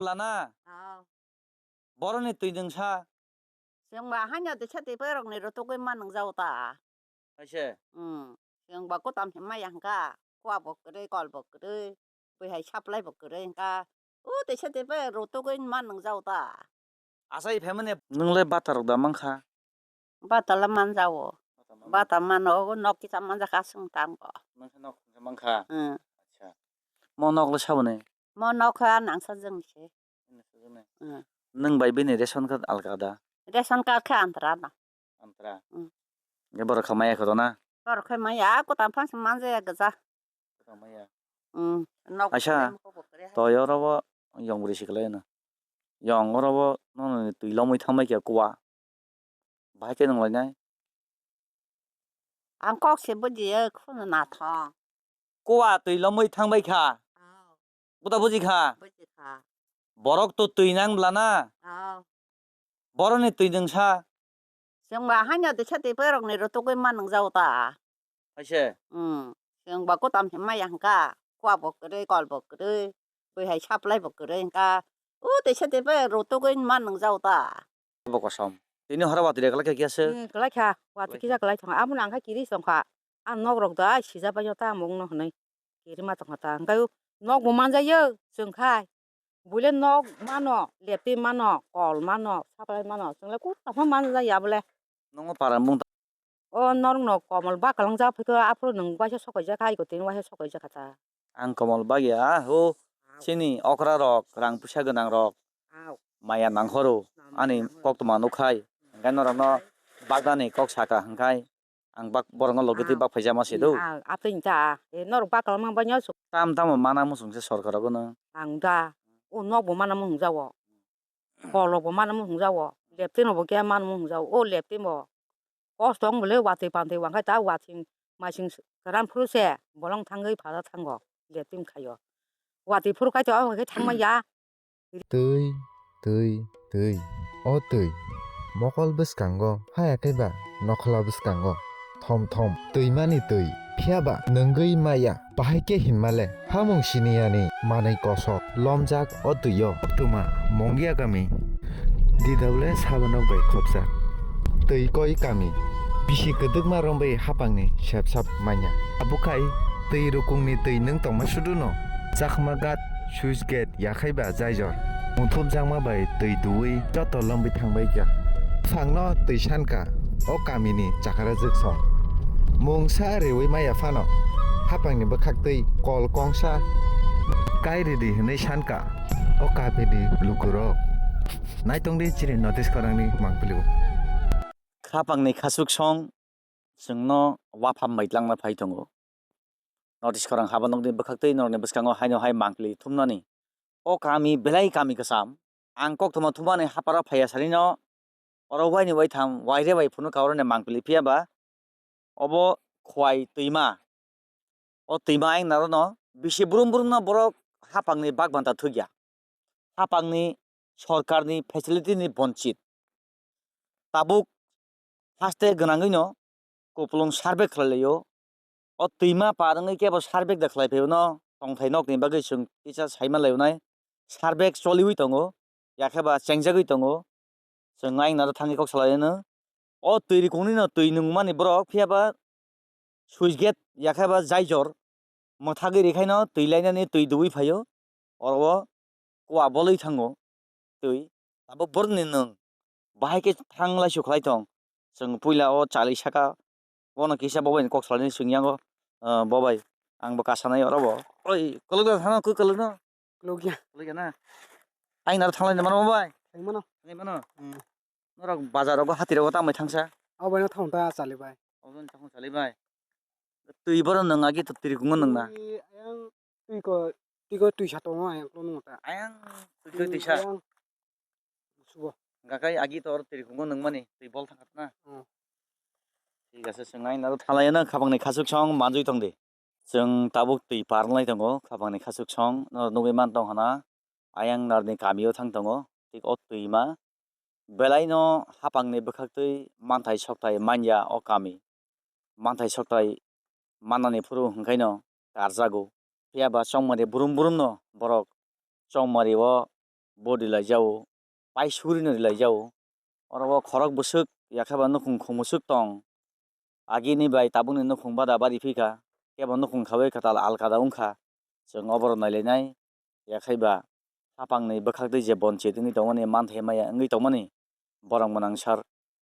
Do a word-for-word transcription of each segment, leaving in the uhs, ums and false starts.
Plana? Oh. Boroni twi nwng sa? Chwng ba haino tisa twi borokni rw tugwi ma nwngjao ta. Hai se? Hmm. Chwng ba kutam se maya hwnkha. Kua bo kwrwi, kol bo kwrwi. Bwihai supply bo kwrwi hwnkha. O tisa twi borok rw tugwi ma nwngjao ta. Asai phaimani nwng le bata rok da mankha? Bata le manjao. Bata mano, o nok kisa manjakha chwng tang bo. Nwng khe nok hwnwi mankha? Hmm. Acha. Mo nok le saboni? Mo nok kha nangsa jwng se. Hmm. Nwng bai bini ration card alka da? Ration card khe antra no. Antra? Hmm. Ge borok kha maya kho na? Borok khe maya, kutam phang se manjaya gwja. Kutam maya. Hmm. Nok Acha, khe mo kho bo kwrwi hai. Toy oro bo yong bwrwi se kwlai no. Yong oro bo nono twi lomwi thangbai khe kua. Bahai khe nwng lainai. Ang kok se bujiya, khunu nathong. Kua twi lomwi thangbai kha. Oh. Buta buji kha. Buji kha. Borok to twi nang bla na. Oh. Boroni twi nwng sa. Chwng ba haino tisa twi borokni rw tugwi ma nwngjao ta. Hai se? Hmm. Chwng ba kutam se maya hwnkha. Kua bo kwrwi, kol bo kwrwi. Bwihai supply bo kwrwi hwnkha. O tisa twi borok rw tugwi ma nwngjao ta. Bo kosom. Tini horo watwi de kwlai kha kisa se? Hmm, kwlai kha. Watwi kisa kwlai thang. Amo nang kha kiri song kha. A nok rok da sija pai ta mung no hwnwi. Kiri ma tong kha ta. Hwnkhe nok bo manjak yo chwng khai. Buile nok mano, leptwi mano, kol mano, supply mano. Chwng le kok tamo manjak ya bole. Nongo para mung ta- O norok no komol bakalang jak phai khe aphuru nwng waisa sokaijak kha, aiko tini waisa sokaijak kha ta. Ang komol bagya, ho, chini okra rok, rang puisa gwnang rok, maya nangkhoro, ani koktwma nukhai, hwnkhe norokno bagdani kok saka hwnkhe ang bak, borokno logi twi bak phaijama se do. Ang apre ta, e norok bakalang mang banya su. Tam tamo mana muchung se sorkar rok no. Ang da, o nok bo mana mung jago. Kol rok bo mana mung jago. Leptwi no bo khe mana mung jago. O leptwi bo. Kosto wng bole watwi pantwi wngkhe ta watwi masing kwran phuru se bolong thangwi phara thango, je twi khaio. Watwi phuru kaitor omo khe thangma ya. Twi, twi, twi. O twi. Mokol bwskango, haya khe ba nokhla bwskango. Thom thom. Twimani twi. Phiya ba nwngwi maya. Bahai khe hinmale, hamung siniyani manwi kosok lomjak o twi-o. Koktwma Mongia kami, D W S habanok bai khopjak. Twi koi kami, bisi kwdwkma romwi hapangni sepsap manya. Abo khai twi rukungni twi nwng tongma suduno. Chakma ghat, switch gate, yakhai ba jaijor. Mungthupjakma bai twi duwi joto lomwi thangbai kha. Phangno twi sankha o kamini chakrajwk song. Mungsa rewi maya phano hapangni bwkhaktwi kol kongsa kai ridi hwnwi sankha o kamini lukurok. Naitongdi chini notice khorangni mangpili o. Khapangni khasuk song chwngno wapham bai tlangna phai tongo. Notice khorang haba nokni bwkhaktwi norokni bwskango haino hai mangpili thumnani. O kami belai kami kwcham. Ang koktwma thumani haparo phaiya salino oro waini waitham, waire bai phunukha oroni mangpili phiya ba obo Khwai twima. O twima ayang narono bisi brum brumno borok hapangni bak banta thukya. Hapangni sorkarni facility ni bonchit. Tabuk haste gwnangwino kupulung survey khlai laio. O twima par wngwi kebo survey da khlai phaio no tongthai nokni bagwi chwng kisa saima lainai. Survey choliwi tongo, yakhe ba chengjagwi tongo. Chwng ayang naro thangwi kok salaino. O twi rikungni no twi nungmani borok phiya ba switch gate yakhe ba jaijor mwthagwi rikhaino twi lainani twi dubui phaio. Oro o kua bolwi thango twi. Abo borokni nwng bahai khe thang lai su khlai tong. Chwng puila o chali saka bono kisa bobai ni kok salai swngyango. Ah, bobai ang bo kasanai oro bo. Oi, kolok da thano kwi kolok no. Kolok ya. Kolok ya na. Aing naro thanglai mano bobai. Thang mano. Thang mano. Hmm. Norok bazar rogo hati rogo tangbai thangsa. Abo no thang ta chali bai. Obo no thang chali bai. Twi boro nwng agi to twi kungo nwng na. Twi ayang twi ko twi ko twi sa tongo ayang ko nwng ta. Ayang twi ko twi sa. Ayang. Subo. Gakai agi to oro twi kungo nwng mani twi bol thang na. Hmm. Thik ase, chwng aino thalai no khapang ni khasuk song manjui tong di. Chwng tabuk twi par wng lai tongo, khapang ni khasuk song no nugui man tong hana. Ayang nar ni kami o thang tongo, thik o twi ma. Belai no hapang ni bwkhak twi manthai sokthai manya o kami. Manthai sokthai mannani phuru hwnkhaino karjago. Phiya ba chongmani brum brum no borok chongmani o bo rilai jao, pai suri no rilai jao. Oro o khorok bwswk yakhe ba nukhung khung bwswk tong. Agini bai tabukni nukhung bada bari phi kha, kebo nukhung khaui kwtal alkada wng kha. Chwng oborok nailainai, yakhai ba haphangni bwkhak twi je bonchit wngwi tongmani, manthai maya wngwi tongmani, borok mwnang sir,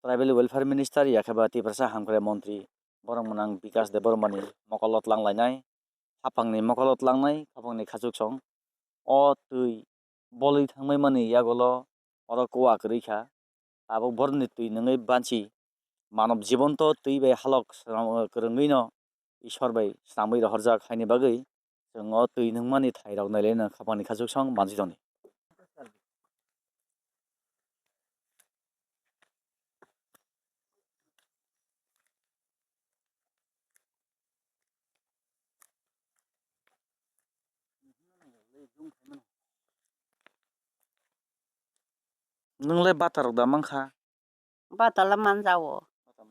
Tribal Welfare Minister yakhai ba Tiprasa Hamkrai Montri, borok mwnang Bikas Debbarmani mokolo twlang lainai, haphangni mokolo tlangnai, haphangni khachuksong. O twi bolwi thangmani yagulo oro kuwa kwrwi kha. Tabuk borokni twi nungwi banchi. Manob jibon to twi bai halok swnam-, kwrwngwi no Ishwar bai swnamwi rohorjak, haini bagwi chwng o twi nungmani thairok nailaino khapangni khachuksong manjwi tongdi. Nwng le bata rok da mankha? Bata le manjao.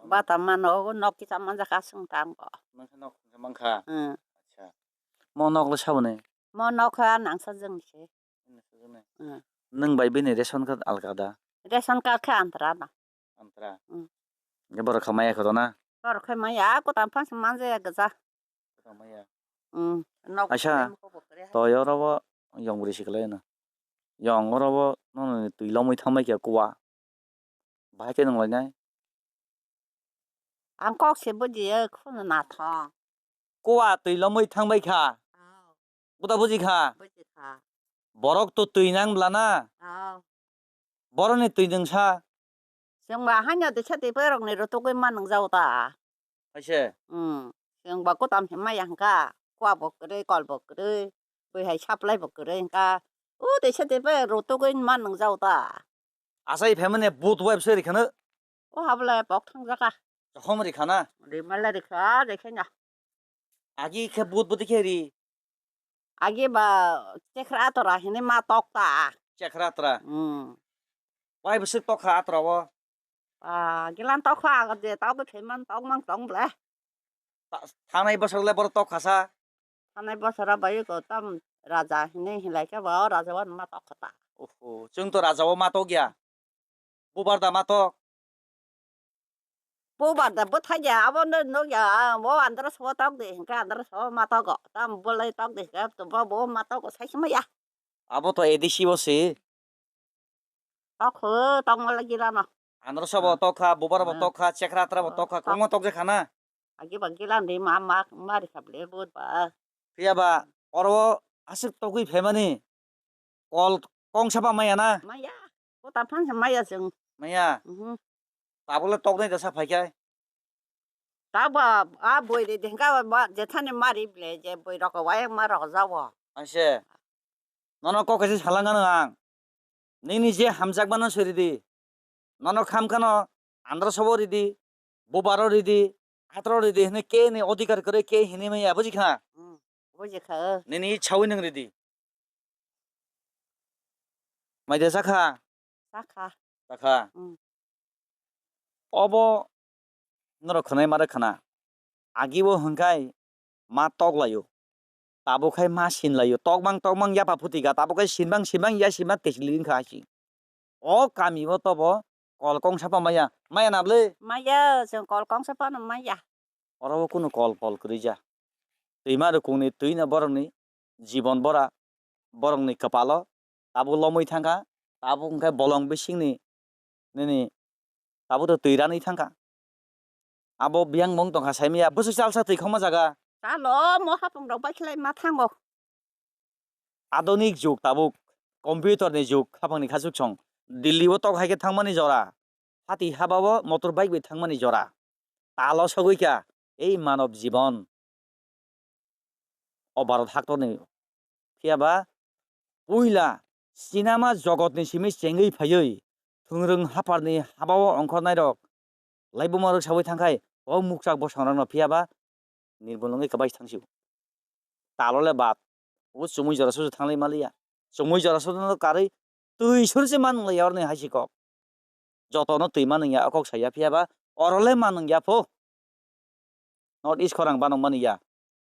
Bata mano, ogo nok kisa manjakha, aswng tang bo. Nwng khe nok hwnka mankha? Hmm. Acha. Mo nok le saboni? Mo nok khe nangsa jwng se. Hmm. Nwng bai bini ration card alka da? Ration card khe antra no. Antra? Hmm. Borok kha maya khe rw na? Borok khe maya, kutam phang se manjaya gwja. Kutam maya. Hmm. Nok Acha, khe mokol bo kwrwi hai. Toy oro bo yong bwrwi se kwlai no. Yong oro bo nono twi lomwi thangbai khe kuwa. Bahai khe nwng lainai? Ang kok se bujiya, khunu nathong. Kuwa twi lomwi thangbai kha. Oh. Buda buji kha. Buji kha. Borok to twi nang bla na. Oh. Boroni twi nwng sa. Chwng ba haino desa twi borokni rutugwi ma nwngjao ta. Hai se. Hmm. Chwng ba kutam se maya hwnkha. Kuwa bo kwrwi, kol bo kwrwi. Bui hai supply bo kwrwi hwnkha. O desa twi bo rutugwi ma nwngjao ta. Asai phaimani but web se rikhano. O habla pok thangjakha. Jokhom rikhana. Rimala rikha, rikha na. Agi khe but budi khe ri. Agi ba chekhra atora hini ma tok ta. Chekhra atora. Hmm. Wai bwswk tokha atora o? Ah, gilan tokha, aga je tok thaiman tokmang tong ble. Ta-, thanai bosor le borok tok khasa. Thanai bosora bai ko tam raja hini hilai khe ba o raja wan ma tok khata. Oho, chwng to raja o ma tok ya. Bubar da ma tok. Bubar da bwthai ya, abo no nok ya, o andro so tok de, hingke andro so ma tok go. Tam bolai tok de, hingke to bo, bo ma tok go, sai sima ya. Abo to A D C bo se. Tok ho, tok mo lagi rano. Andro so bo tok kha, bubar bo tok kha, chekra atra bo tok kha, tok. Kongo tok je khana. Agi ba gilan de ma, ma, mari kha ble bot ba. Phiya ba, oro aswk togwi phaimani kol kongsa ba maya na? Maya. Kota phan se maya chwng. Maya? Mhm. Tabuk le toknai da sa phai khe? Tabuk a, a boi de dengka ba, jethani mari ble, je boi rok wayang ma rok jawo. Aise. Nono kok kaisa salang ano ang. Nini je hamjakmano se ridi. Nono khamkhano andro sobo ridi, bubaro ridi, atro ridi hwnwi ke ni odhikar kwrwi ke hini maya, buji kha? Hmm, buji kha. Nini ichhawi nwng ridi. Maide sakha? Sakha. Sakha. Hmm. Obo norok khwnai ma rwkha na. Agi bo hwnkhai ma tok laio. Tabuk khai ma sin laio. Tokmang tokmang yapa phuti ga. Tabuk khai sinbang sinbang ya sinbang kechli wngkha asi. O kami o tobo kol kongsa pa maya. Maya na bwle? Maya, chwng kol kongsa pa no maya. Oro o kunu kol pol kwrwi ja. Twima rukungni twi no borokni jibon bora, borokni kwpalo tabuk lomwi thangkha, tabuk hwnkhe bolong bisingni nini tabuk to twi ranwi thangkha. Abo biyang mung tongkha saimaya, bwswk chalsa twi khoma jaga. Chalo, mo hapung rok bai khlai ma thango. Adhunik jug tabuk, computer ni jug, hapang ni khachuk song. Delhi o tok hai khe thangmani jora, hati haba o motor bike bai thangmani jora. Talo sogwi kha, ei manob jibon. O Bharat haktorni phiya ba puila sinama jogotni simi chengwi phaiwi thwngrwng hapharni habao ongkhornairok laibuma rwksaui thangkhai o mukchak bosongrokno phiya ba nirbul wngwi kwbai thangsi-o. Talo le bat, o chumui jora susu thanglai maliya. Chumui jora susu no karwi twi surse man wngya oroni hai si kok. Jotono twi man wngya o kok saya phiya ba oro le man wngya pho. North East khorang banok mani ya.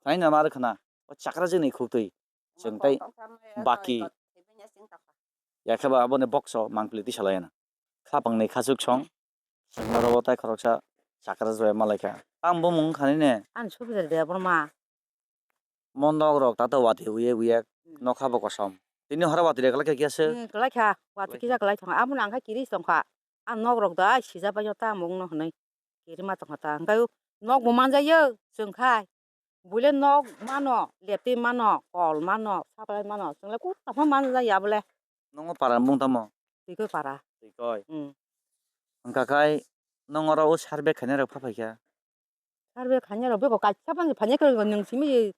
Khwnai na ma rwkhwna. O chakra jini khuk twi. Chwng tai baki. Yakhe ba aboni box o mangpili tisa lai ya na. Khapang ni khachuk song. Sengmaro bo tai khoroksa chakra jora malaikha. Ang bo mung khani ne. Ani Subidar Debbarma. Mo nok rok tato wati wiye wiye Hmm. nokha bo kosom. Tini horo wati rek lai kha kiya se. Hmm, kwlai kha. Wati Kwlai kisa kha. Kwlai thang. Amo nang kha kiri tong kha. Ang nok rok da sija pai ta mung no hwnwi. Kiri ma tong kha ta. Hwnkhe nok bo man jaiyo chwng khai. Buile nok mano, leptwi mano, kol mano, saplai mano. Chwng le kuk tongma man jaiya bole. Nongo para mung tamo? Twi koi para. Twi koi. Hmm. Hwnkha khai nong oro o survey khainai rok pha phaikha. Survey khainai rok beko kaisa phano phanya khe nwng simi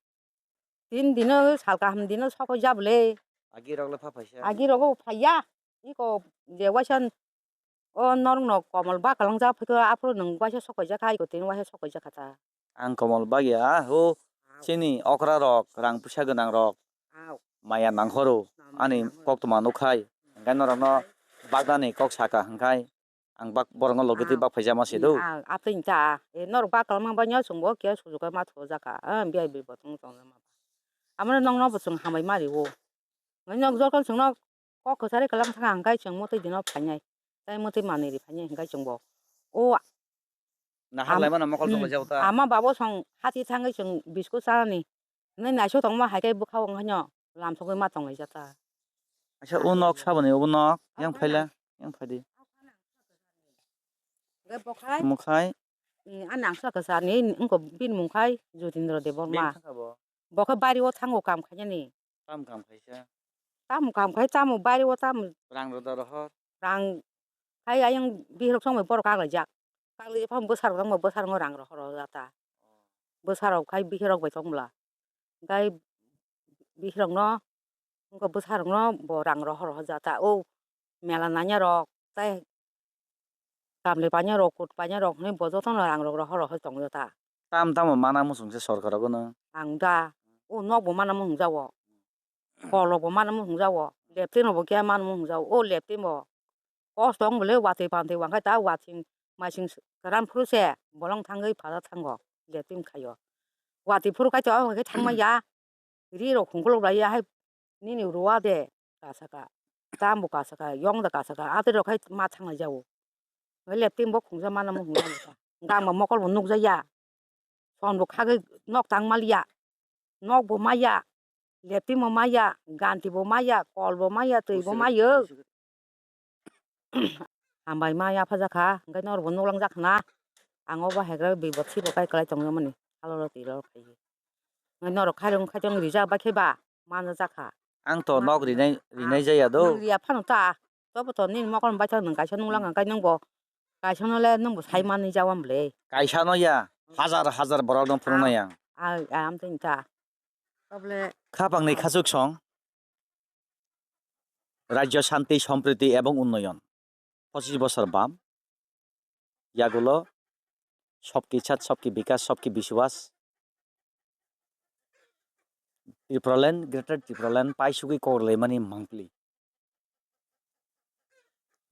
tin dino sal kaham dino sokoi jabole. Agi rok le pha phaisa. Agi rogo phaiya. Iko je waisa o norok no komol ba kalang jak phikhe aphuru nwng waisa sokoi jak kha iko tini waisa sokoi jak kha ta. Ang komol bagya ho Au. Chini okra rok rang puisa gwnang rok Au. Maya nangkhoro Maya ani nangkhoro. Koktwma nukhai hwnkhe norokno bagdani kok saka hwnkhe. Ang bak borokno logi twi Ah. Bak phaijama se do. Ah, apni ta. E norok bak kalma banya chwngbo khe sujuka ma thojaka. Ah, biya bi botong tong ma. Amano nokno bo chwng hambai ma rio. Nai nok jorkon chwngno kok kwchari kalam thang hangkai chwng motwi dino phainai. Tai motwi manwi ri phainai hangkai chwngbo. O Nahar Am-, laimano mokol hmm. Tonglaijak ta. Ama babo song hati thangwi chwng biscuit chanani. Nai naisuk tongma hai khe bwkha o wngkhaino lamsogwi ma tonglaijak ta. Acha o nok saboni o nok yang phaila yang phaidi. Hwnkhe bo khai, Mukhai. Hmm, ani ang saka sani wngkha bini mung khai Jotindra Debbarma. Bini thangkha bo? Bo khe bari o thango kam khainani. Tam kam khaisa. Tamo kam khai tamo bari o tamo. Rang roda rohor. Rang khai ayang bihirok songbai borok kaklaijak. Kaklaijak phano bwsarok tongma bwsarokno rang rohor rohor jata. Bwsarok khai bihirok bai tongmla. Gai bihirokno wngkha bwsarokno bo rang rohor rohor jata. O mela nanya rok tai Tamle paina rok, kut paina rok hinwi bo jotono rang rok rohor rohor tongwi ta. Tam tamo mana muchung se sorkar o gwnang. Ang da, o nok bo mana muchung jago. Kol rok bo mana muchung jago. Leptin rok bo khe mana muchung jago. O leptin bo kosto wng bole watwi pantwi wngkhe ta watsing maising kwran phuru se bolong thangwi phada thango. Leptin khaio. Watwi phuru kaitor o hwnkhe thangma ya. Ri rok khungkuluk lai ya hai nini rua de kasaka. Tam bo kasaka, yong da kasaka. Atwi rok hai ma thanglai jago. Leptin bo khungsa mana muchung jago. Gangma mokol bo nukjaya. Son bo khagwi nok tang maliya. Nok bo maya. Leptin bo maya. Ganti bo maya. Kol bo maya. Twi bo mayo. Hambai ma yapha jakha. Hwnkhe norok bo nuklang jakha na. Ang o ba hegra bibot si bo kai kwlai tongmani. Halolo twi lolo khai. Hwnkhe norok khairok khai tong rijak bai khe ba. Mana jakha. Ang to nok rinai, rinai jaya do. Nwng riya phano ta. Tobo to nini mokol bai thang nwng kaisa nuklang ang kai nwng bo. Kaisa no le nwng bo sai manwi jawan bwle. Kaisa no ya. Hajar hajar borok no phunuknai ang. Ai, ai, amtwini ta. Tabole. Khapang ni khachuk song. Rajya Shanti, Sampriti ebong Unnoyon. Pochis bosor bam. Yagulo Sabki Saath, Sabki Vikas, Sabki Vishwas. Tipraland, Greater Tipraland paisugwi kok rwlaimani mangpili.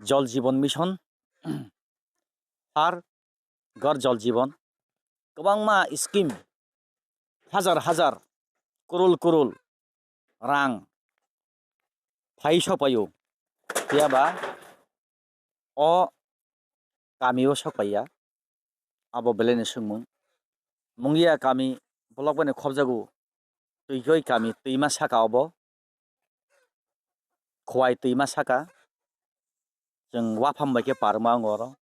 Jal Jeevan Mission, Har Ghar Jal Jeevan, kwbangma scheme, hajar hajar, crore crore rang phai sopaio. Phiyaba o kami o sokpaiya, abo belai ni swngmung. Mungiya kami block bai ni khobjago, Twikoi kami twima saka obo, Khowai twima saka, chwng wapham bai khe par wngma wngo oro.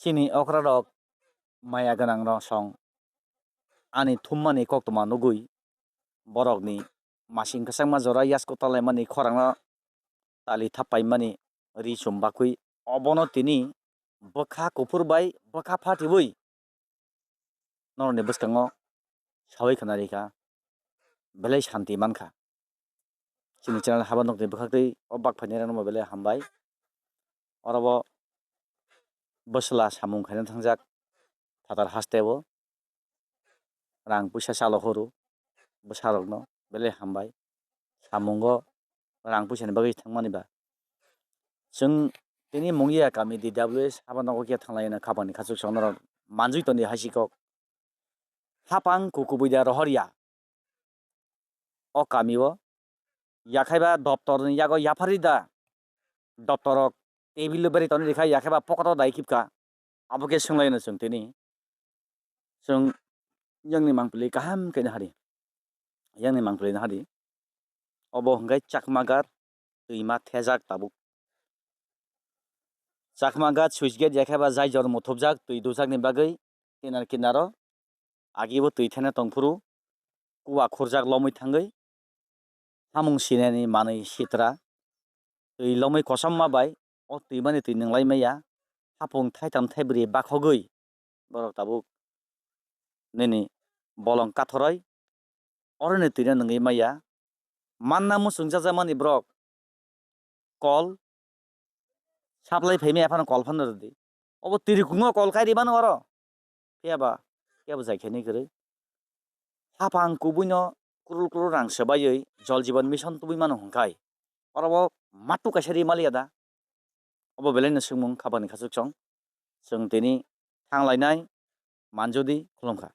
Chini okra rok maya gwnang rok song ani thummani koktwma nugwi borokni masing kwchangma jora yasku talaimani khorangno tali thappaimani ri chum bakwi obono tini bwkha kuphur bai bwkha phatiwi norokni bwskango sawi khna rikha, belai santi mankha. Chini channel haba nokni bwkhaktwi o bak phainairokno belai hambai. Oro bo bwsla samung khaina thangjak phatar hasteo. Rang puisa chalo horo bwsarokno belai hambai. Samungo rang puisani bagwi thangmani ba. Chwng tini Mungiya kami D W S haba nogo khe thanglai hwnwi khapangni khachuk song norok manjwi tongdi hai si kok. Hapang kukubui da rohor ya. O kami o yakhaiba doptor ni yago yaphari da, doptor rok table o beri toni rikha yakhaiba pokoto dai khibka, abo khe swnglaino chwng tini. Chwng yangni mangpili kaham khe nahadi, yangni mangpili nahadi. Obo hwnkhe Chakmagar twima thejak tabuk. Chakmagar switch gate yakhaiba jaijor muthubjak twi dujakni bagwi kinar kinaro agibo twi thena tongphuru kuwa khurjak lomwi thangwi samung sinani manwi sitra twi lomwi kosom ma bai o twimani twi nwnglai maya hapung thaitham thaibrwi bakhogwi borok tabuk nini bolong kathoroi oroni twino nungwi maya manna muchung jajakmani borok kol supply phaimaya phano kol phano rwdi. Obo tirikungo kol kairi mano oro. Phiya ba kebo jai khaini kwrwi. Haphang kubuino krul krul rang swbaiwi Jal Jeevan Mission tubui mano hwnkhai. Oro bo matu kaisa ri maliya da. Obo belai no swngmung khapangni khachuk chwng. Chwng tini thang lainai manjodi khulumkha.